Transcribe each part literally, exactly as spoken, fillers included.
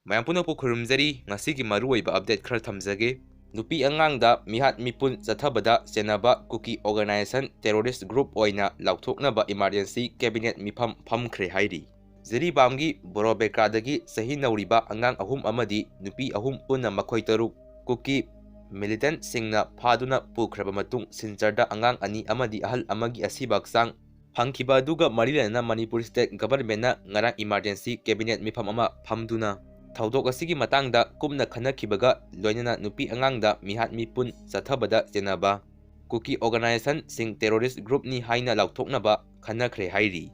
ꯃꯌꯥꯝ ꯄꯨꯝꯅꯃꯛꯄꯨ ꯈꯨꯔꯨꯝꯖꯔꯤ꯫ ꯉꯁꯤꯒꯤ ꯃꯔꯨꯑꯣꯏꯕ update ꯈꯔ ꯊꯝꯖꯒꯦ꯫ ꯅꯨꯄꯤ ꯑꯉꯥꯡꯗ ꯃꯤꯍꯥꯠ ꯃꯤꯄꯨꯟ ꯆꯠꯊꯕꯗ ꯆꯦꯟꯅꯕ ꯀꯨꯀꯤ organization terrorist group ꯑꯣꯏꯅ ꯂꯥꯎꯊꯣꯛꯅꯕ emergency cabinet ꯃꯤꯐꯝ ꯐꯝꯈ꯭ꯔꯦ ꯍꯥꯏꯔꯤ꯫ ꯖꯤꯔꯤꯕꯥꯝꯒꯤ ꯕꯣꯔꯣꯕꯦꯀ꯭ꯔꯥꯗꯒꯤ ꯆꯍꯤ ꯅꯧꯔꯤꯕ ꯑꯉꯥꯡ ꯑꯍꯨꯝ ꯑꯃꯗꯤ ꯅꯨꯄꯤ ꯑꯍꯨꯝ ꯄꯨꯟꯅ ꯃꯈꯣꯏ ꯇꯔꯨꯛ ꯀꯨꯀꯤ militantꯁꯤꯡꯅ ꯐꯥꯗꯨꯅ ꯄꯨꯈ꯭ꯔꯕ ꯃꯇꯨꯡ ꯁꯤꯜꯆꯔꯗ ꯑꯉꯥꯡ ꯑꯅꯤ ꯑꯃꯗꯤ ꯑꯍꯜ ꯑꯃꯒꯤ ꯑꯁꯤꯕ ꯍꯛꯆꯥꯡ ꯐꯪꯈꯤꯕ ꯑꯗꯨꯒ ꯃꯔꯤ ꯂꯩꯅꯅ ꯃꯅꯤꯄꯨꯔ state governmentꯅ ꯉꯔꯥꯡ emergency cabinet ꯃꯤꯐꯝ ꯑꯃ ꯐꯝꯗꯨꯅ ꯊꯧꯗꯣꯛ ꯑꯁꯤꯒꯤ ꯃꯇꯥꯡꯗ ꯀꯨꯞꯅ ꯈꯟꯅꯈꯤꯕꯒ ꯂꯣꯏꯅꯅ ꯅꯨꯄꯤ ꯑꯉꯥꯡꯗ ꯃꯤꯍꯥꯠ ꯃꯤꯄꯨꯟ ꯆꯠꯊꯕꯗ ꯆꯦꯟꯅꯕ ꯀꯨꯀꯤ organizationꯁꯤꯡ terrorist groupꯅꯤ ꯍꯥꯏꯅ ꯂꯥꯎꯊꯣꯛꯅꯕ ꯈꯟꯅꯈ꯭ꯔꯦ ꯍꯥꯏꯔꯤ꯫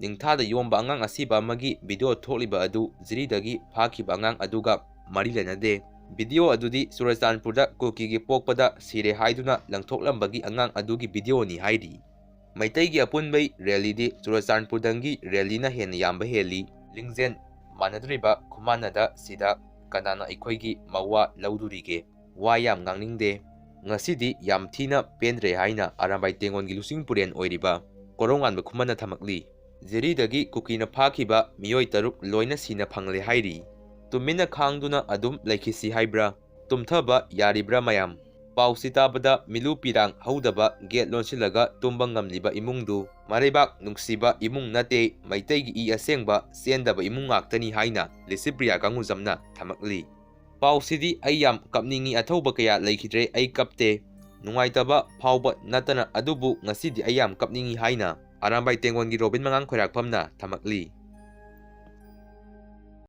ꯅꯤꯡꯊꯥꯗ ꯌꯣꯝꯕ ꯑꯉꯥꯡ ꯑꯁꯤꯕ ꯑꯃꯒꯤ video ꯊꯣꯛꯂꯤꯕ ꯑꯗꯨ ꯖꯤꯔꯤꯗꯒꯤ ꯐꯥꯈꯤꯕ ꯑꯉꯥꯡ ꯑꯗꯨꯒ ꯃꯔꯤ ꯂꯩꯅꯗꯦ꯫ Video ꯑꯗꯨꯗꯤ ꯆꯨꯔꯆꯥꯟꯄꯨꯔꯗ ꯀꯨꯀꯤꯒꯤ ꯄꯣꯛꯄꯗ ꯁꯤꯔꯦ ꯍꯥꯏꯗꯨꯅ ꯂꯪꯊꯣꯛꯂꯝꯕꯒꯤ ꯑꯉꯥꯡ ꯑꯗꯨꯒꯤ videoꯅꯤ ꯍꯥꯏꯔꯤ꯫ ꯃꯩꯇꯩꯒꯤ ꯑꯄꯨꯟꯕꯩ rallyꯗꯤ ꯆꯨꯔꯆꯥꯟꯄꯨꯔꯗꯪꯒꯤ rallyꯅ ꯍꯦꯟꯅ ꯌꯥꯝꯕ ꯍꯦꯜꯂꯤ꯫ ꯂꯤꯡꯖꯦꯜ ꯃꯥꯟꯅꯗ꯭ꯔꯤꯕ ꯈꯨꯃꯥꯟꯅꯗ ꯁꯤꯗ ꯀꯅꯥꯅ ꯑꯩꯈꯣꯏꯒꯤ ꯃꯋꯥ ꯂꯧꯗꯣꯔꯤꯒꯦ? ꯋꯥ ꯌꯥꯝ ꯉꯥꯡꯅꯤꯡꯗꯦ꯫ ꯉꯁꯤꯗꯤ ꯌꯥꯝ ꯊꯤꯅ ꯄꯦꯟꯗ꯭ꯔꯦ ꯍꯥꯏꯅ ꯑꯔꯥꯝꯕꯥꯏ ꯇꯦꯡꯒꯣꯟꯒꯤ ꯂꯨꯆꯤꯡ ꯄꯨꯔꯦꯟ ꯑꯣꯏꯔꯤꯕ ꯀꯣꯔꯧꯉꯥꯟꯕ ꯈꯨꯃꯟꯅ ꯊꯝꯃꯛꯂꯤ꯫ ꯖꯤꯔꯤꯗꯒꯤ ꯀꯨꯀꯤꯅ ꯐꯥꯈꯤꯕ ꯃꯤꯑꯣꯏ ꯇꯔꯨꯛ ꯂꯣꯏꯅ ꯁꯤꯅ ꯐꯪꯂꯦ ꯍꯥꯏꯔꯤ꯫ ꯇꯨꯃꯤꯟꯅ ꯈꯥꯡꯗꯨꯅ ꯑꯗꯨꯝ ꯂꯩꯈꯤꯁꯤ ꯍꯥꯏꯕ꯭ꯔꯥ? ꯇꯨꯝꯊꯕ ꯌꯥꯔꯤꯕ꯭ꯔꯥ ꯃꯌꯥꯝ? ꯄꯥꯎꯁꯤ ꯇꯥꯕꯗ ꯃꯤꯂꯨ ꯄꯤꯔꯥꯡ ꯍꯧꯗꯕ gate ꯂꯣꯟꯁꯤꯜꯂꯒ ꯇꯨꯝꯕ ꯉꯝꯂꯤꯕ ꯏꯃꯨꯡꯗꯨ ꯃꯔꯩꯕꯥꯛ ꯅꯨꯡꯁꯤꯕ ꯏꯃꯨꯡ ꯅꯠꯇꯦ, ꯃꯩꯇꯩꯒꯤ ꯏ ꯑꯁꯦꯡꯕ ꯆꯦꯟꯗꯕ ꯏꯃꯨꯡ ꯉꯥꯛꯇꯅꯤ ꯍꯥꯏꯅ ꯂꯤꯁꯤꯄ꯭ꯔꯤꯌꯥ ꯀꯥꯡꯉꯨꯖꯝꯅ ꯊꯝꯃꯛꯂꯤ꯫ ꯄꯥꯎꯁꯤꯗꯤ ꯑꯩ ꯌꯥꯝ ꯀꯞꯅꯤꯡꯏ, ꯑꯊꯧꯕ ꯀꯌꯥ ꯂꯩꯈꯤꯗ꯭ꯔꯦ, ꯑꯩ ꯀꯞꯇꯦ꯫ ꯅꯨꯡꯉꯥꯏꯇꯕ ꯐꯥꯎꯕ ꯅꯠꯇꯅ ꯑꯗꯨꯕꯨ ꯉꯁꯤꯗꯤ ꯑꯩ ꯌꯥꯝ ꯀꯞꯅꯤꯡꯏ ꯍꯥꯏꯅ ꯑꯔꯥꯝꯕꯥꯏ ꯇꯦꯡꯒꯣꯟꯒꯤ ꯔꯣꯕꯤꯟ ꯃꯉꯥꯡ ꯈꯣꯏꯔꯥꯛꯐꯝꯅ ꯊꯝꯃꯛꯂꯤ꯫